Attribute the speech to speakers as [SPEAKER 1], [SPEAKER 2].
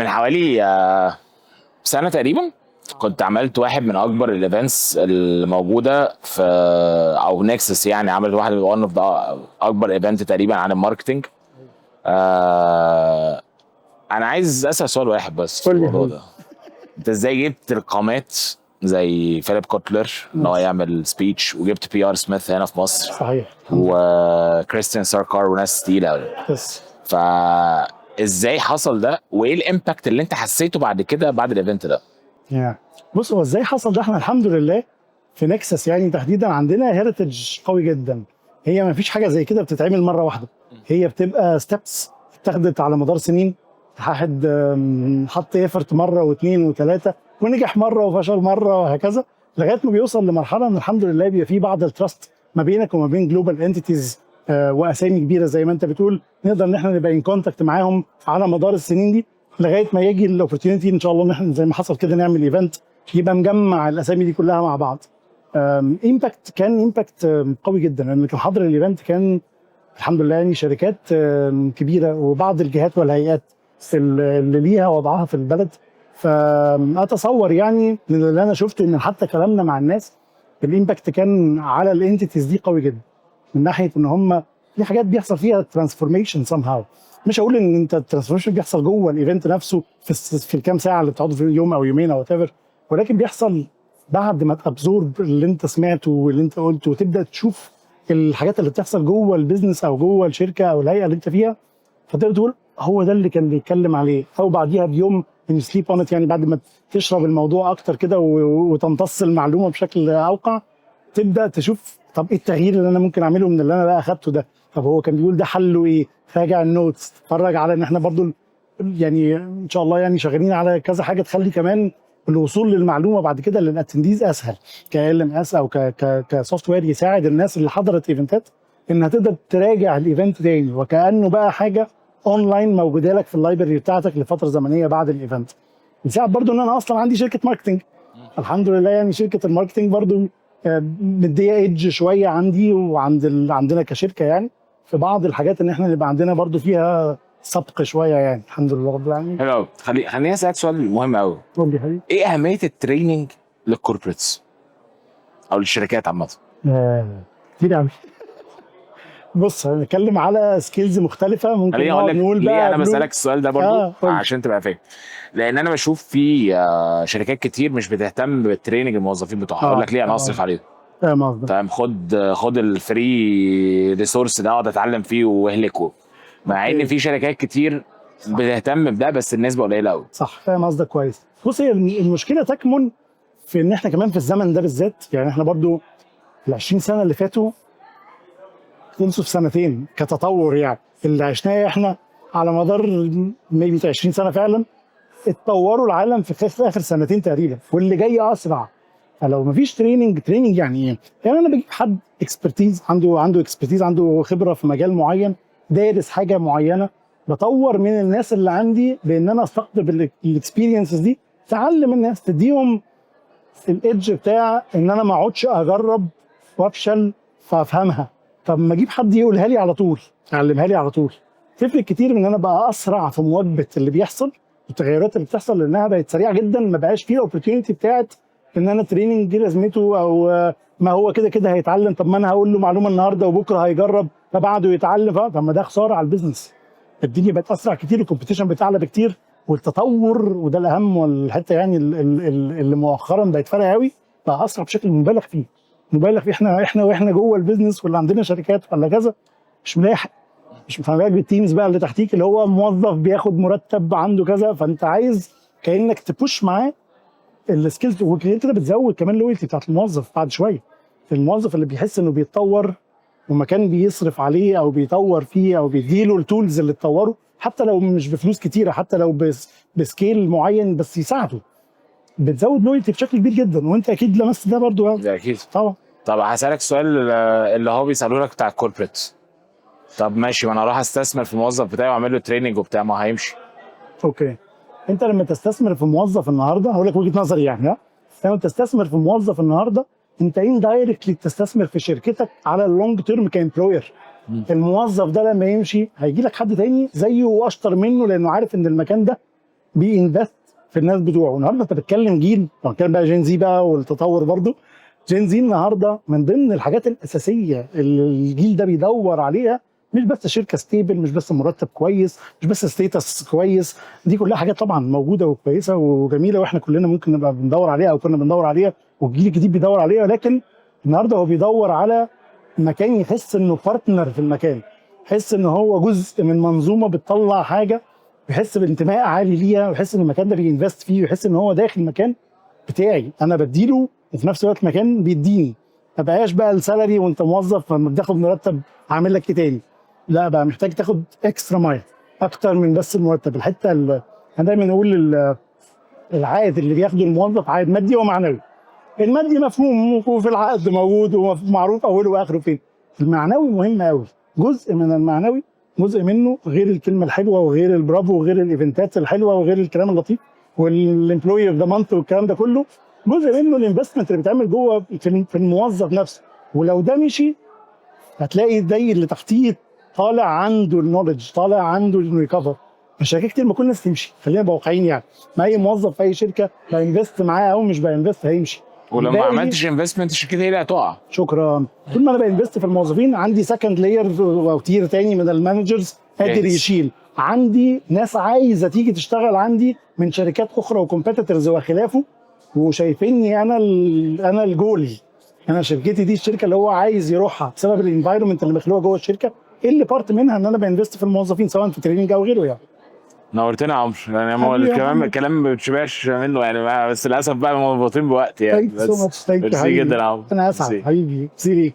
[SPEAKER 1] من حوالي سنة تقريبا كنت عملت واحد من اكبر ال events اللي موجودة في او Nexus، يعني عملت واحد one of اكبر event تقريبا عن ال marketing. انا عايز اسال سؤال واحد بس في
[SPEAKER 2] قول لي يا
[SPEAKER 1] الموضوع
[SPEAKER 2] حبيبي.
[SPEAKER 1] ده. انت ازاي جبت القامات زي فيليب كوتلر ان هو يعمل speech، وجبت PR Smith هنا في مصر وكريستيان ساركار وناس تقيلة قوي؟ فازاي حصل ده؟ وايه ال impact اللي انت حسيته بعد كده، بعد ال event ده؟
[SPEAKER 2] yeah، بص، هو ازاي حصل ده؟ احنا الحمد لله في Nexus يعني تحديدا عندنا heritage قوي جدا. هي ما فيش حاجة زي كده بتتعمل مرة واحده، هي بتبقى steps اتاخدت على مدار سنين. واحد حط effort مرة واثنين وثلاثة ونجح مرة وفشل مرة وهكذا، لغاية ما بيوصل لمرحلة ان الحمد لله بيبقى في بعض ال trust ما بينك وما بين global entities واسامي كبيرة زي ما انت بتقول، نقدر ان احنا نبقى in contact معاهم على مدار السنين دي، لغاية ما يجي ال opportunity ان شاء الله ان احنا زي ما حصل كده نعمل event يبقى مجمع الاسامي دي كلها مع بعض. impact كان impact قوي جدا، لان اللي كان حاضر ال event كان الحمد لله يعني شركات كبيرة وبعض الجهات والهيئات اللي ليها وضعها في البلد. فاتصور يعني من اللي انا شفته ان حتى كلامنا مع الناس، ال impact كان على ال entities دي قوي جدا، من ناحية ان هم في حاجات بيحصل فيها transformation somehow. مش هقول ان انت ال transformation بيحصل جوه ال event نفسه في الكام ساعة اللي بتقعدوا في يوم او يومين او whatever، ولكن بيحصل بعد ما ت absorb اللي انت سمعته واللي انت قلته، وتبدا تشوف الحاجات اللي بتحصل جوه ال business او جوه الشركة او الهيئة اللي انت فيها، فتقدر تقول هو ده اللي كان بيتكلم عليه. او بعديها بيوم sleep on، يعني بعد ما تشرب الموضوع اكتر كده وتمتص المعلومة بشكل اوقع، تبدا تشوف طب ايه التغيير اللي انا ممكن اعمله من اللي انا بقى اخدته ده؟ طب هو كان بيقول ده حله ايه؟ راجع ال notes، اتفرج على ان احنا برضو يعني ان شاء الله يعني شغالين على كذا حاجة تخلي كمان الوصول للمعلومة بعد كده لل attendees اسهل، ك LMS او ك software يساعد الناس اللي حضرت event ات انها تقدر تراجع ال event تاني، وكانه بقى حاجة اونلاين موجودة لك في ال library بتاعتك لفترة زمنية بعد ال event. يساعد برضو ان انا اصلا عندي شركة marketing، الحمد لله، يعني شركة ال marketing برضو مديه edge شوية عندي وعند عندنا كشركه، يعني في بعض الحاجات ان احنا نبقى عندنا برضو فيها سبق شوية يعني، الحمد لله رب العالمين.
[SPEAKER 1] حلو قوي. خليني اسالك سؤال مهم قوي.
[SPEAKER 2] قول لي حبيبي.
[SPEAKER 1] ايه اهمية ال training لل corporates او للشركات عامه؟
[SPEAKER 2] كتير قوي. بص، هنتكلم على skills مختلفه، ممكن
[SPEAKER 1] خليني اقول
[SPEAKER 2] نقعد
[SPEAKER 1] لك
[SPEAKER 2] نقول
[SPEAKER 1] ليه
[SPEAKER 2] بقى
[SPEAKER 1] انا بسالك السؤال ده برضو
[SPEAKER 2] قول.
[SPEAKER 1] عشان تبقى فاهم، لان انا بشوف في شركات كتير مش بتهتم بال training الموظفين بتوعها. اقول لك ليه انا اصرف عليهم؟
[SPEAKER 2] فاهم قصدك.
[SPEAKER 1] تمام، خد خد ال free resource ده، اقعد اتعلم فيه واهلكه، مع ان في شركات كتير بتهتم بده بس النسبة قليله قوي.
[SPEAKER 2] صح، فاهم قصدك كويس. بص، هي المشكلة تكمن في ان احنا كمان في الزمن ده بالذات، يعني احنا برضو ال 20 سنة اللي فاتوا خلصوا في سنتين كتطور، يعني اللي عشناه احنا على مدار maybe 20 سنة فعلا اتطوروا العالم في اخر سنتين تقريبا، واللي جاي اسرع. فلو مفيش training، training يعني ايه؟ يعني انا بجيب حد expertise، عنده expertise، عنده خبره في مجال معين، دارس حاجة معينه. بطور من الناس اللي عندي بان انا استقطب ال experiences دي، تعلم الناس، تديهم ال edge بتاع ان انا ما اقعدش اجرب وافشل فافهمها. طب ما اجيب حد يقولها لي على طول، يعلمها لي على طول. تفرق كتير من ان انا بقى اسرع في مواكبة اللي بيحصل والتغيرات اللي بتحصل، لانها بقت سريعة جدا. ما بقاش فيه opportunity بتاعت ان انا training دي لازمته، او ما هو كده كده هيتعلم، طب ما انا هقول له معلومة النهارده وبكره هيجرب فبعده يتعلم. طب ما ده خسارة على ال business. الدنيا بقت اسرع كتير، ال competition بتعلى بكتير، والتطور، وده الاهم والحتة يعني اللي مؤخرا بقت فارقه قوي، بقى اسرع بشكل مبالغ فيه، مبالغ فيه. احنا واحنا جوه ال business ولا عندنا شركات ولا كذا مش ملاحق، مش فاهم بال teams بقى اللي تحتيك، اللي هو موظف بياخد مرتب عنده كذا، فانت عايز كانك ت push معاه ال skills. وغير كده بتزود كمان loyalty بتاعت الموظف بعد شويه. الموظف اللي بيحس انه بيتطور ومكان بيصرف عليه او بيطور فيه او بيديله ال tools اللي تطوره، حتى لو مش بفلوس كتيره، حتى لو ب scale معين بس يساعده، بتزود loyalty بشكل كبير جدا. وانت اكيد لمست ده برضو.
[SPEAKER 1] ده اكيد.
[SPEAKER 2] طبعا.
[SPEAKER 1] طب هسألك سؤال اللي هو بيسألوه لك بتاع ال corporate. طب ماشي، ما انا اروح استثمر في الموظف بتاعي واعمل له training وبتاع، ما هيمشي.
[SPEAKER 2] okay، انت لما تستثمر في موظف النهارده، هقول لك وجهه نظري يعني، ها، لما تستثمر في موظف النهارده انت indirectly تستثمر في شركتك على ال long term ك employer. الموظف ده لما يمشي هيجي لك حد تاني زيه واشطر منه، لانه عارف ان المكان ده بي invest في الناس بتوعه. النهارده انت بتتكلم جيل، لو بتتكلم بقى Gen Z بقى والتطور برضو، Gen Z النهارده من ضمن الحاجات الاساسية اللي الجيل ده بيدور عليها مش بس شركة stable، مش بس مرتب كويس، مش بس status كويس. دي كلها حاجات طبعا موجودة وكويسة وجميله، واحنا كلنا ممكن نبقى بندور عليها او كنا بندور عليها والجيل الجديد بيدور عليها. ولكن النهارده هو بيدور على مكان يحس انه partner في المكان، يحس ان هو جزء من منظومة بتطلع حاجه، ويحس بانتماء عالي ليها، ويحس ان المكان ده بي invest فيه، ويحس ان هو داخل مكان بتاعي انا بديله وفي نفس الوقت مكان بيديني. ما بقاش بقى ال salary وانت موظف لما بتاخد مرتب عامل لك ايه تاني، لا بقى محتاج تاخد extra mile اكتر من بس المرتب. الحتة اللي انا دايما اقول العائد اللي بياخده الموظف عائد مادي ومعنوي. المادي مفهوم وفي العقد موجود ومعروف اوله واخره فين. المعنوي مهم قوي، جزء من المعنوي جزء منه غير الكلمة الحلوة وغير البرافو وغير ال event ات الحلوة وغير الكلام اللطيف وال employee of the month والكلام ده كله، جزء منه ال investment اللي بيتعمل جوه في الموظف نفسه. ولو ده مشي هتلاقي زي اللي تحتيه طالع عنده ال knowledge، طالع عنده انه ي cover. الشركات كتير ما كل الناس تمشي، خلينا نبقى واقعيين يعني. ما اي موظف في اي شركة ب invest معاه او مش ب invest هيمشي.
[SPEAKER 1] ولو ما
[SPEAKER 2] الباقي-
[SPEAKER 1] عملتش investment الشركة هي اللي هتقع.
[SPEAKER 2] شكرا. طول ما انا ب invest في الموظفين عندي second layer او tier تاني من ال managers قادر
[SPEAKER 1] جاهز.
[SPEAKER 2] يشيل. عندي ناس عايزه تيجي تشتغل عندي من شركات اخرى و competitors وخلافه، وشايفيني انا انا الجول، انا شركتي دي الشركة اللي هو عايز يروحها بسبب ال environment اللي مخلوقه جوه الشركه، اللي part منها ان انا ب invest في الموظفين سواء في training او غيره يعني.
[SPEAKER 1] نورتنا يا عمرو، يعني هو
[SPEAKER 2] حبيبي يا
[SPEAKER 1] الكلام
[SPEAKER 2] محمد.
[SPEAKER 1] الكلام ما بتشبعش منه يعني، بس للاسف بقى مربوطين بوقت يعني.
[SPEAKER 2] thank you so much، thank you.
[SPEAKER 1] ميرسي جدا يا عمرو.
[SPEAKER 2] انا اسعد
[SPEAKER 1] ميرسي.
[SPEAKER 2] حبيبي، ميرسي ليك.